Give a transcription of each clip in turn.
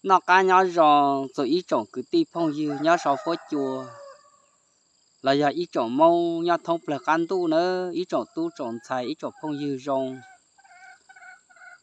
Noj qab nyob zoo txog ib tsoom kwv tij phooj ywg nyob saum fuab cua, los yog ib tsoom Hmoob nyob thoob plawg qab ntuj nawb, ib tsoom tub tsoom ntxhais ib tsoom phooj ywg zoo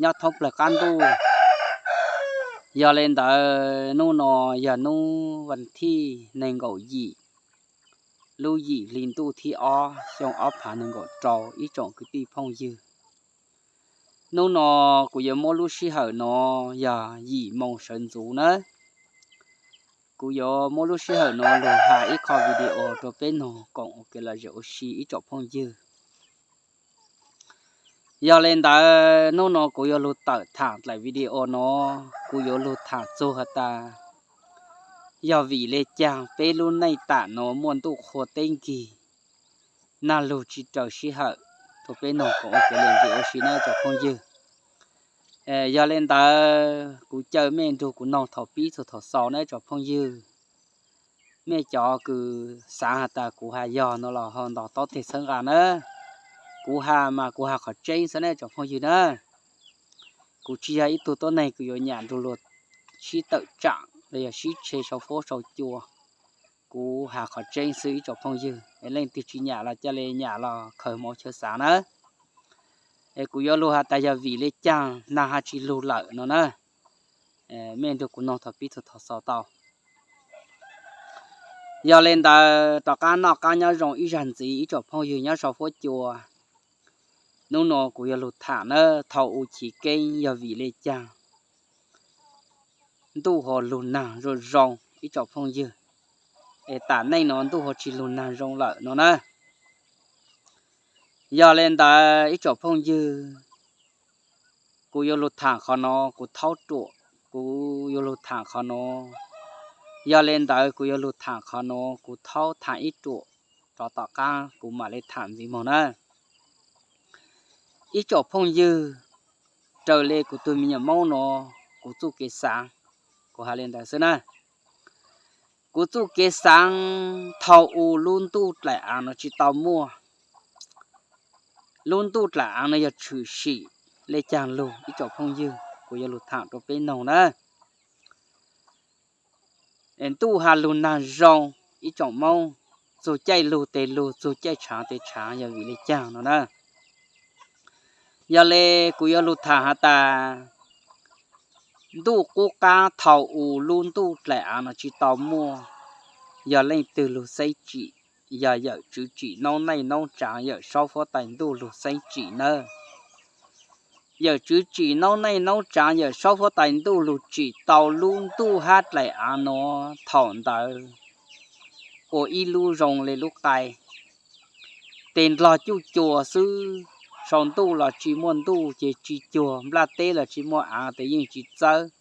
nyob thoob plawg qab ntuj. Yog le ntawd hnub no yog hnub vas thij nees nkaum yim lub yim hli ntuj thib ob xyoo ob phav nees nkaum rau ib tsoom kwv tij phooj ywg. Hnub no kuv yuav muab lub sij hawm no yog yim moo sawv ntxuv nawb. Kuv yuav muab lub sij hawm no lug has ib qho video rau peb noog koom ua kev lom zem ua si ib tsoom phooj ywg. Yog le ntawd hnub no kuv yuav lug tawm thaam dlaim video no, kuv yuav lug thaam txug has tas yog vim le caag peb lub neej tam no muaj ntuj qhua teb nkig, nag lug tsi raws sij hawm rau peb noog koom ua kev lom zem ua si nawb tsoom phooj ywg. Yog le ntawd kuv caw mej nrug kuv noog thaum pib txug thaum xaus nawb tsoom phooj ywg. Mej cov kws xaav has tas kuv has yog no los ho ntos taub teg txhawb nqaa nawb. Kuv has mas kuv has qhov tseeb xwb nawb tsoom phooj ywg nawb. Kuv tsi yog ib tug tuab neeg kws yuav nyam nrug luag sib tawm tsaam los yog sib tshe sau fuab sau cua. Kuv has qhov tseeb xwb ib tsoom phooj ywg, es leej twg tsi nyam los ca le nyam los khaws moov chaw xaav nawb. Es kuv yuav lug has tas yog vim le caag nag hab tsi lug lawm no na. Mej nrug kuv noog thaum pib txug thaum xaus tau. Yog le ntawd rov qaab noj qaab nyob zoo ib zag ntxiv ib tsoom phooj ywg nyob sau fuab cua. Hnub no kuv yuav lug thaam nawb, thaum u chiv keeb yog vim le caag ntuj ho lug naag zoo zoo ib tsoom phooj ywg, es tam neej no ntuj ho tsi lug naag zoo lawm no na. Yog le ntawd ib tsoom phooj ywg, kuv yuav lug thaam qhov no kuv thaub ruam, kuv yuav lug thaam qhov no. Yog le ntawd kuv yuav lug thaam qhov no kuv thaub thaam ib ruam, rov tom qaab kuv mam le thaam ntxiv moog na. Ib tsoom phooj ywg, raws le kuv tug me nyuam Moob no, kuv txuj kev xaav, kuv has le ntawd xwb na. Kuv txuj kev xaav thaum u lub ntuj dlaim aav no tsi tau muaj. Lub ntuj dlaim aav no yog tshwm sim le caag lug ib tsoom phooj ywg, kuv yuav lug thaam rau peb noog na. Es ntuj has lug naag zoo ib tsoom Moob, txug caij lug tes lug, txug caij tshaav tes tshaav yog vim le caag no na. Yog le kuv yuav lug thaam has tas ntuj qub qaab thaum u lub ntuj dlaim aav no tsi tau muaj, yog leej twg lug xeeb tsim? Yog yawm tswv tsim noob neej noob tsaav Yawm Saub Huab Tais Ntuj lug xeeb tsim nawb. Yawm tswv tsim noob neej noob tsaav Yawm Saub Huab Tais Ntuj lug tsim tau lub ntuj hab dlaim aav no thaum ntawd ua ib lub zoo le lub qai. Tes ndlog cuj cua xwb, sau ntuj los tsi muaj ntuj ces tsi cuag, nplaj teb los tsi muaj aav tes yeej tsi txawb,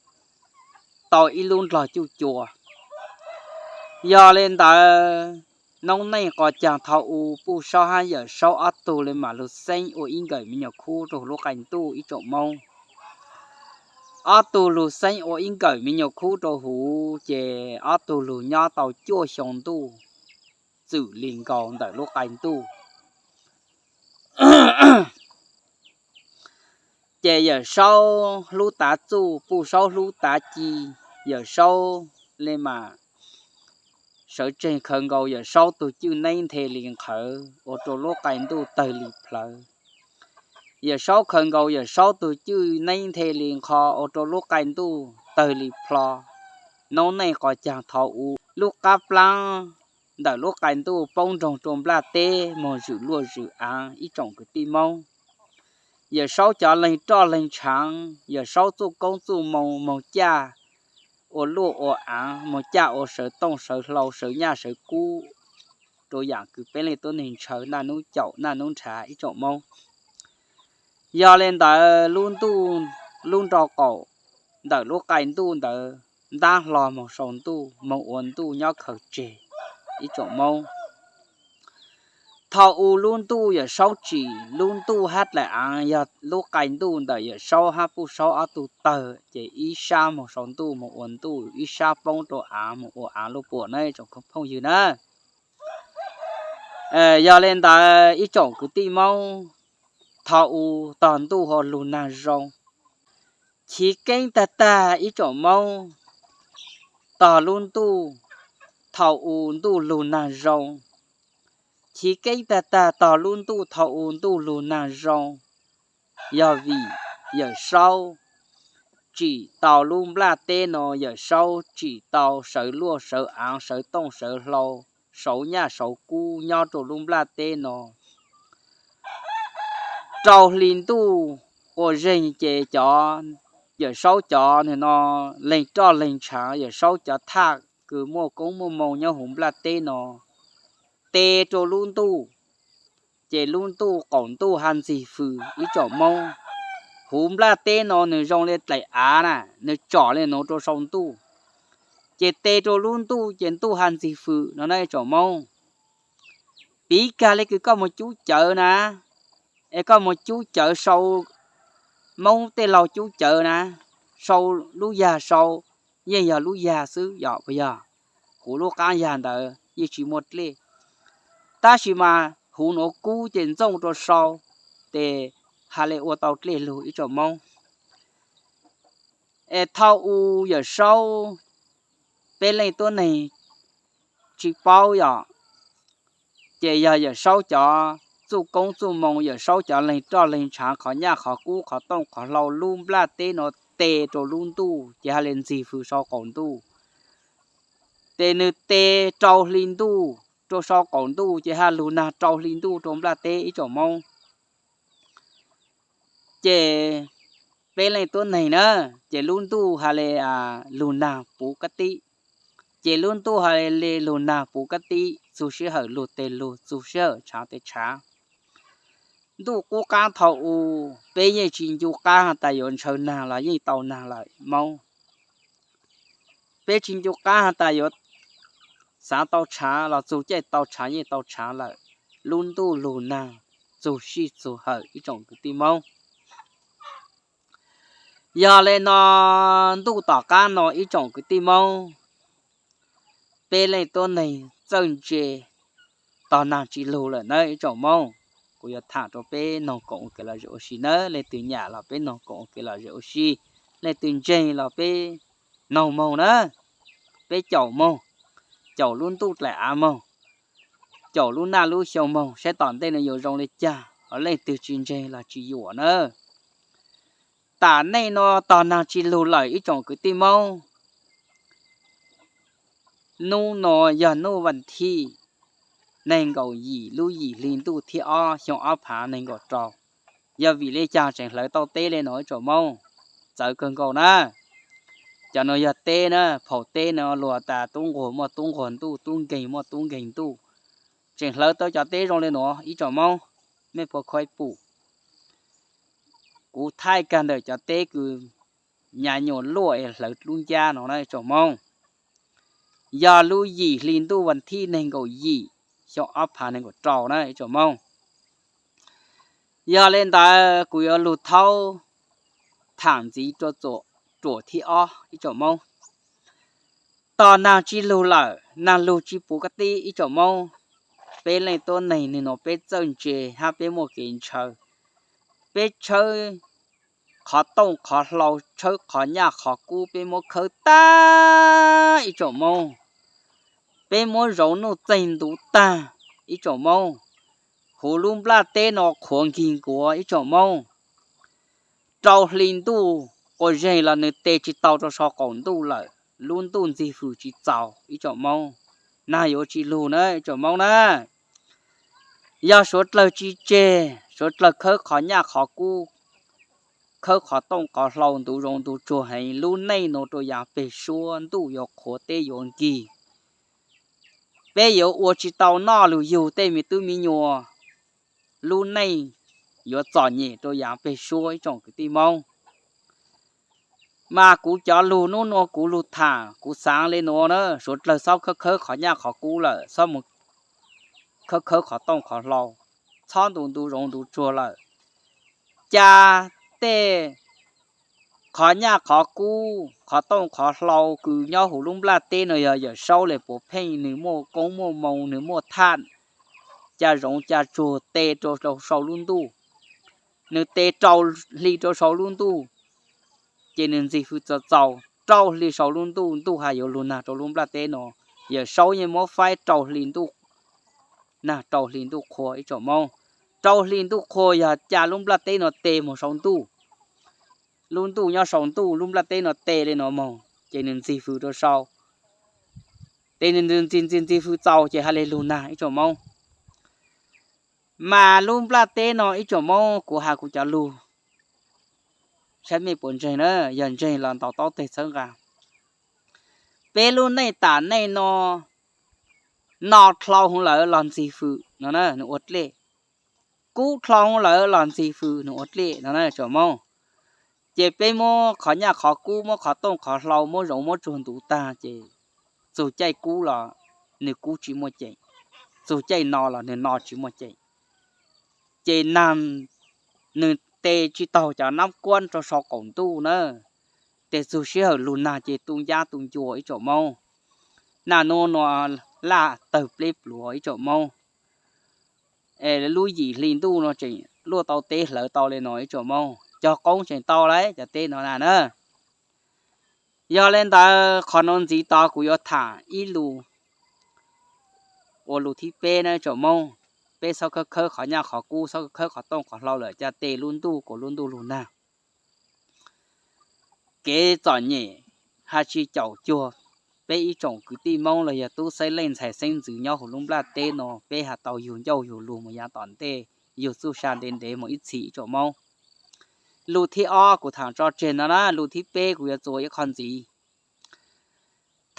tau ib lub ndlog cuj cua. Yog le ntawd, noob neej qos caag thaum u Puj Saub hab Yawm Saub ob tug le mam lug xeeb ua ib nkawm me nyuam khub rau huv lub qai ntuj ib tsoom Moob. Ob tug lug xeeb ua ib nkawm me nyuam khub rau huv ces ob tug lug nyob tau cuaj xyoo ntuj txwm li nkaus ntawm lub qai ntuj. Ces Yawm Saub hlub tav txuj, Puj Saub hlub tav ci, Yawm Saub le mam sawv tseeg khaws nkaus Yawm Saub tug cwj neeb nthe li nqhawv ua rau lub qai ntuj tawg li plhawv. Yawm Saub khaws nkaus Yawm Saub tug cwj neeb nthe li nqho ua rau lub qai ntuj tawg li plho. Noob neej qos caag thaum u lub qab plaab ntawm lub qai ntuj poob nroog rua nplaj teb moog zwm luaj zwm aav ib tsoom kwv tij Moob. Yawm Saub cov leeg roj leeg tshaav, Yawm Saub txuj koob txuj moo moog caj ua luaj ua aav, moog caj ua sawv tooj sawv hlau sawv nyaj sawv kub rua yaam kws peb leej tuab neeg ntshaw naj nub caum naj nub nrhav ib tsoom Moob. Yog le ntawd lub ntuj, lub nro qaum ntawm lub qai ntuj ntawd ntab hlo moog sau ntuj moog ua ntuj nyob khaws tseg ib tsoom Moob. Thaum u lub ntuj Yawm Saub tsim lub ntuj hab dlaim aav yog lub qai ntuj ntawm Yawm Saub hab Puj Saub ob tug tawg ces ib sab moog sau ntuj moog ua ntuj, ib sab poob rua aav moog ua aav luaj puam na tsoom phooj ywg na. Yog le ntawd ib tsoom kwv tij Moob, thaum u tog ntuj ho lug naag zoo, chiv keeb tag tag ib tsoom Moob, tog lub ntuj thaum u ntuj lug nag zoo. Chiv keeb tag tag tog lub ntuj thaum u ntuj lug nag zoo, yog vim Yawm Saub tsim tau lub nplaj teb no, Yawm Saub tsim tau sawv luaj sawv aav sawv tooj sawv hlau, sauv nyaj sauv kub nyob rau lub nplaj teb no. Rau hli ntuj quas zeeg ces cov, Yawm Saub cov no leeg roj leeg tshaav, Yawm Saub cov thaj kws muaj koob muaj moo nyob huv nplaj teb no tes rau lub ntuj, ces lub ntuj qaum ntuj haj ntxig fws ib tsoom Moob. Huv nplaj teb no nws zoo li dlaim av na, nws tsom li nuav rau sau ntuj, ces tes rau lub ntuj ces ntuj haj ntxig fws no na ib tsoom Moob. Piv kag li kws koj moog cub cawv na, es koj moog cub cawv sau, Moob tej laug cub cawv na, sau lub yag sau, yeej yog lub yag xwb yom, puas yog? Kuv lub qaab yag ntawd yeej tsis muaj dlej, tab sis mas huv nuav kub ces ntxooj rua sau, tes haj le ua tau dlej lug ib tsoom Moob. Es thaum u Yawm Saub, peb leej tuab neeg tsis paub yom, ces yog Yawm Saub cov txuj koob txuj moo, Yawm Saub cov leeg roj leeg tshaav, qhov nyaj qhov kub qhov tooj qhov hlau, lub nplaj teb no tes rau lub ntuj ces haj le ntxig fws sau qaum ntuj. Ces nws tes rau hli ntuj rau sau qaum ntuj ces haj lug nag rau hli ntuj rau nplaj teb ib tsoom Moob. Ces peb leej tuab neeg na, ces lub ntuj haj le lug nag puv kab tib, ces lub ntuj haj le lug nag puv kab tib, txug sij hawm lug tes lug, txug sij hawm tshaav tes tshaav. Ntuj qub qaab thaum u, peb yeej tsis ncu qaab has tas yuav ntshaw nag los yeej tau nag lawm Moob. Peb tsis ncu qaab has tas yuav xaav tau tshaav los txug caij tau tshaav yeej tau tshaav lawm. Lub ntuj lug nag txug sij txug hawm ib tsoom kwv tij Moob. Yog le no, ntuj tom qaab no ib tsoom kwv tij Moob, peb leej tuab neeg txawj ntse, tog nag tsis lug lawm na ib tsoom Moob. Kuv yuav tham rau peb noog koom ua kev lom zem ua si na, leej twg nyam los peb noog koom ua kev lom zem ua si, leej twg ntseeg los peb noog moog na. Peb caum moog, caum lub ntuj dlaim av moog, caum lub naj lub xyoo moog saib tom ntej no yuav zoo li cas, ho leej twg tsis ntseeg los tsis yuam na. Tam neej no tog nag tsis lug lawm ib tsoom kwv tij Moob. Nub no yog nub vas thij neeg nkaum yim lub yim hli ntuj thib ob xyoo ob phav neeg nkaum rau. Yog vim li cas tseem hlawv tau teb le no ib tsoom Moob? Txawv kawg nkaus na. Cov no yog teb na, phau teb no luag tas tub nquag muaj tub nquag ntuj, tub nkeeg muaj tub nkeeg ntuj. Tseem hlawv tau cov teb zoo le no ib tsoom Moob, mej puas khob pum? Kuv thaij kag ntawm cov teb kws nyas nyuas luaj es hlawv lub ncab no na ib tsoom Moob. Yog lub yim hli ntuj vas thij neeg nkaum yim xyoo ob phav neeg nkaum rau na ib tsoom Moob. Yog le ntawd kuv yuav lug thaub tham ntxiv rua ruam thib ob ib tsoom Moob. Tog nag tsis lug lawm, nag lug tsis puv kab tib ib tsoom Moob. Peb leej tuab neeg nwg no peb txawj ntse hab peb muaj kev ntshaw. Peb tshawb qhov tooj qhov hlau, tshawb qhov nyaj qhov kub, peb muab khawb tag ib tsoom Moob. Peb muab zauv nuj txeeg ntuv tag ib tsoom Moob. Huv lub nplaj teb no qhuav nkig nkuav ib tsoom Moob. Rau hli ntuj quas zeeg los nws tes tsis tau rau sau qaum ntuj lawm, lub ntuj ntxig fwm tsis txaus ib tsoom Moob. Nag yuav tsis lug na ib tsoom Moob na. Yog suav dlawg tsis tseg, suav dlawg khawb qhov nyaj qhov kub, khawb qhov tooj qhov hlau ntuv zoov ntuv tsuag heev, lub neej nuav rua yaav peg suab, ntuj yuav qhuav teb yuav nkig. Peb yuav ua tsis tau noj lug yug tej me tub me nyuam, lub neej yuav txom nyem rua yaav peg suab ib tsoom kwv tij Moob. Mas kuv cov lug nub nua kuv lug tham kuv xaav le nuav na, suav dlawg txhob khawb khawb qhov nyaj qhov kub lawm, txhob mus khawb khawb qhov tooj qhov hlau, txhob ntuv ntuv zoov ntuv tsuag lawm. Ca tej qhov nyaj qhov kub qhov tooj qhov hlau kws nyob huv lub nplaj teb no yog Yawm Saub le puav pheej, nwg muaj koob muaj moo, nwg muaj thaj, ca zoov ca tsuag tes rau sau lub ntuj. Nwg tes rau hli rau sau lub ntuj, ces nwg ntxig fwm txaus txaus. rau hli saum lub ntuj, ntuj haj yuav lug nag rau lub nplaj teb no. Yawm Saub yeej muab faib rau hli ntuj nag, rau hli ntuj qhua ib tsoom Moob. Rau hli ntuj qhua yog ca lub nplaj teb no tes moog saum ntuj. Lub ntuj nyob saum ntuj, lub nplaj teb no tes le no moog ces nws ntxig fws rau saum, tes nws ntxig ntxig ntxig fws txaus ces haj le lug nag ib tsoom Moob. Mas lub nplaj teb no ib tsoom Moob, kuv has kuv cov lug saib mej puas ntseeg na, yog ntseeg los ntaus taub teg txhawb nqa. Peb lub neej tam neej no, no dlhau hwv lawm los ntxig fws no na, nws ua dlej. Kub dlhau hwv lawm los ntxig fws nws ua dlej no na tsoom Moob. Ces peb muab qhov nyaj qhov kub, muab qhov tooj qhov hlau, muab zoov muab tsuag ntuv tag ces txug caij kub los nws kub tsis muaj ceem, txug caij no los nws no tsis muaj ceem. Ces nag nws tes tsis taug cov nab kuab rau sau qaum ntuj na, tes txug sij hawm lug nag ces tu ncab tu ncua ib tsoom Moob. Naj nub nua laj tawg pleb pluav ib tsoom Moob. Es lub yim hli ntuj no tseem luaj tau teb hlawv tau le no ib tsoom Moob, cog qoob tseem tau lawm cov teb no na na. Yog le ntawd qhov nuav ntxiv tod kuv yuav tham ib lus ua lus thib peb na tsoom Moob. Peb txhob khawb khawb qhov nyaj qhov kub, txhob khawb khawb qhov tooj qhov hlau lawm, ca tes lub ntuj kuas lub ntuj lug nag. Kev txom nyem haj tsis caum cuag peb ib tsoom kwv tij Moob los yog tub xeeb leej ntxhais xeeb ntxwv nyob huv lub nplaj teb no, peb has tau yug ncauj yug lug mus yav tom ntej, yug txuj sa ntev ntev mus ib txhis ib tsoom Moob. Lus thib ob kuv tham tso tseg no na, lus thib peb kuv yuav txuas ib qho ntxiv.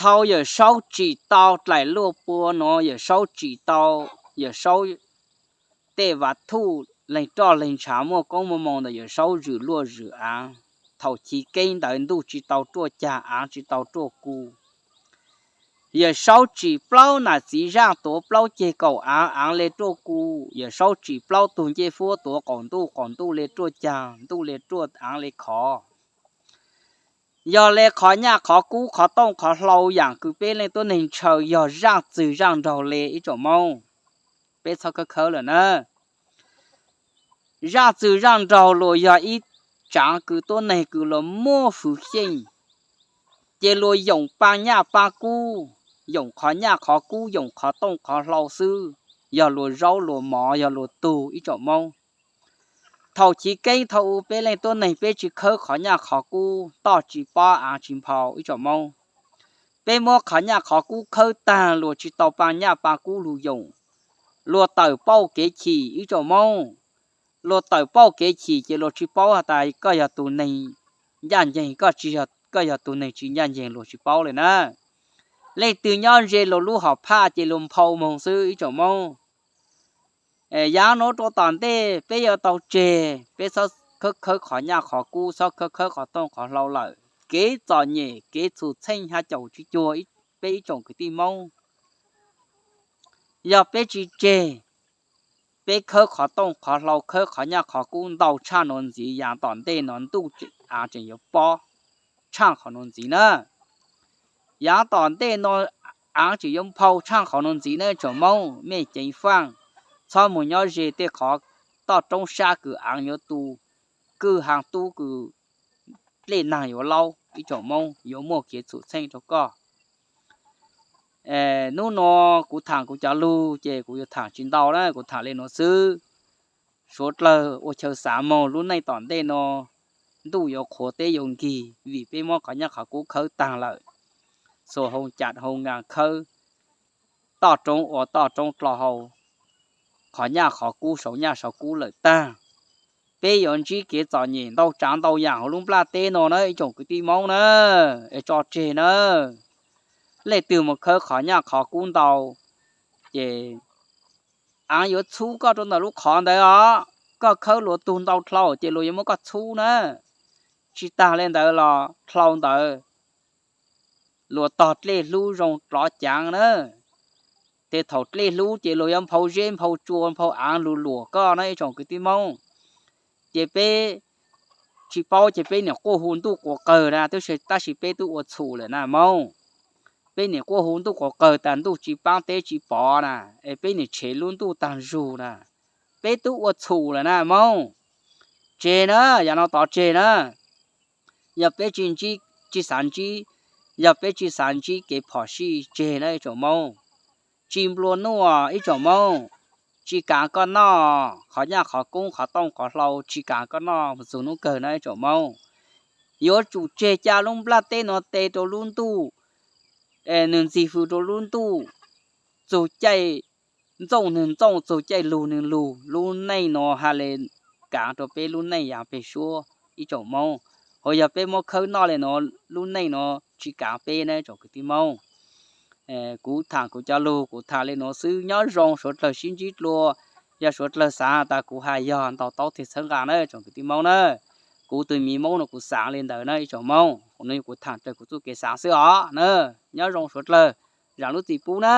Thaum Yawm Saub tsim tau dlaim luaj pua nuav, Yawm Saub tsim tau, Yawm Saub tej vav thuj leeg roj leeg ntshav muaj koob muaj moo ntawm Yawm Saub zwm luaj zwm aav. Thaum chiv keeb ntawd ntuj tsis tau ruaj cag, aav tsis tau ruaj ku. Yawm Saub tsim plaub nam txiv zaaj tuav plaub ceg kaum aav, aav le ruaj ku. Yawm Saub tsim plaub tug ncej fuab tuav qaum ntuj, qaum ntuj le ruaj cag, ntuj le ruaj, aav le khov. Yog le qhov nyaj qhov kub qhov tooj qhov hlau yaam kws peb leej tuab neeg ntshaw yog zaaj txwg zaaj nraug le ib tsoom Moob. Peb txhob khawb khawb lawm na. Zaaj txwg zaaj nraug luas yog ib tsaav kws tuab neeg kws luas muaj hwv xyeej, ces luas yoom paaj nyaj paaj kub, yoom qhov nyaj qhov kub, yoom qhov tooj qhov hlau xwb, yog luas zaub luas mov, yog luas tug ib tsoom Moob. Thaum chiv keeb thaum u peb leej tuab neeg peb tsis khawb qhov nyaj qhov kub, toj tsis pob aav tsis nphau ib tsoom Moob. Peb muab qhov nyaj qhov kub khawb taag luas tsis tau paaj nyaj paaj kub lug yoom, luas tawm pauj kev chim ib tsoom Moob. Luas tawm pauj kev chim ces luas tsis paub has tas koj yog tug neeg ncaj nceeg, koj tsis yog, koj yog tug neeg tsis ncaj nceeg luas tsis paub le na. Leej twg nyob ze luas lub hom phaj ces luas nphau moog xwb ib tsoom Moob. Yaav nuav rua tom ntej peb yuav tau tseg, peb txhob khawb khawb qhov nyaj qhov kub, txhob khawb khawb qhov tooj qhov hlau lawm. Kev txom nyem kev txhum txheej haj caum tsis cuag peb ib tsoom kwv tij Moob. Yog peb tsis tseg, peb khawb qhov tooj qhov hlau, khawb qhov nyaj qhov kub ntau tshaj nuav ntxiv, yaav tom ntej nuav ntuj av tseem yuav pob tshaj qhov nuav ntxiv na. Yaav tom ntej nuav aav tseem yuav nphau tshaj qhov nuav ntxiv na tsoom Moob. Mej ceev faaj, txhob moog nyob ze tej qhov toj roob sab kws aav yuav tu, kwj haa tub kws dlej naag yuav laub ib tsoom Moob, yuav muaj kev txhum txheej rua koj. Nub nuav kuv thaam kuv cov lug ces kuv yuav thaam tsis ntau na, kuv thaam le nuav xwb. Suav dlawg ua chaw xav moog, lub neej tom ntej nuav ntuj yuav qhuav teb yuav nkig vim peb muab qhov nyaj qhov kub khawb taag lawm. Xuas hoo cam hoo nkaas khawb toj roob ua toj roob dlhau hau, qhov nyaj qhov kub saum nyaj saum kub lawm taag. Peb yuav ntsib kev txom nyem ntau tsaav ntau yaam huv lub nplaj teb nuav na ib tsoom kwv tij Moob na, es tso tseg na. Leej twg moog khawb qhov nyaj qhov kub ntau ces aav yuav txhub koj rua ntawm lub qhov ntawd os. Koj khawb luas tug ntau dlhau ces luas yuav muab koj txhub na. Tsis taag le ntawd los dlhau ntawd luas tog dlej hlub zoo dlov caav na. Tes thaum dlej hlub ces luas yuav nphau zeb nphau tsua nphau aav lug luam koj na ib tsoom kwv tij Moob. Ces peb tsis paub ces peb niam quaj hu ntuj quas qawg na, tab sis peb tub ua txhum lawm na Moob. Peb niam quaj hu ntuj quas qawg tas ntuj tsis paab teb tsis pov na, es peb niam tshev lub ntuj taag zug na. Peb tub ua txhum lawm na Moob. Tseg na, yaam nuav tod tseg na. Yog peb tsis ntsib tsis xav ntsib, yog peb tsis xav ntsib kev phom sij tseg na ib tsoom Hmoob. Tsis nplua nuj ib tsoom Hmoob, tsis kav koj noj, qhov nyaj qhov koob qhov tooj qhov hlau tsis kav koj noj mus txug hnub kawg na ib tsoom Hmoob. Yuav tsum tseg ca lub nplaj teb nuav tes rau lub ntuj, nwg ntxig fws rau lub ntuj, txug caij ntxooj nwg ntxooj, txug caij lug nwg lug. Lub neej nuav has le kaav rua peb lub neej yaav peg suab ib tsoom Moob. Hos yog peb muab khawb noj le nuav, lub neej nuav tsis kaav peb na tsoom kwv tij Moob. Kuv thaam kuv cov lug kuv thaam le nuav xwb, nyob zoo suav dlawg sib ntsib dlua. Yog suav dlawg xaav tas kuv has yog ntau taub teg txhawb nqaa na tsoom kwv tij Moob na. Kuv tug miv Moob nuav kuv xaav le ntawd na ib tsoom Moob, kuv thaam raws kuv txuj kev xaav xwb os na. Nyob zoo suav dlawg, zaam lub txim pub na.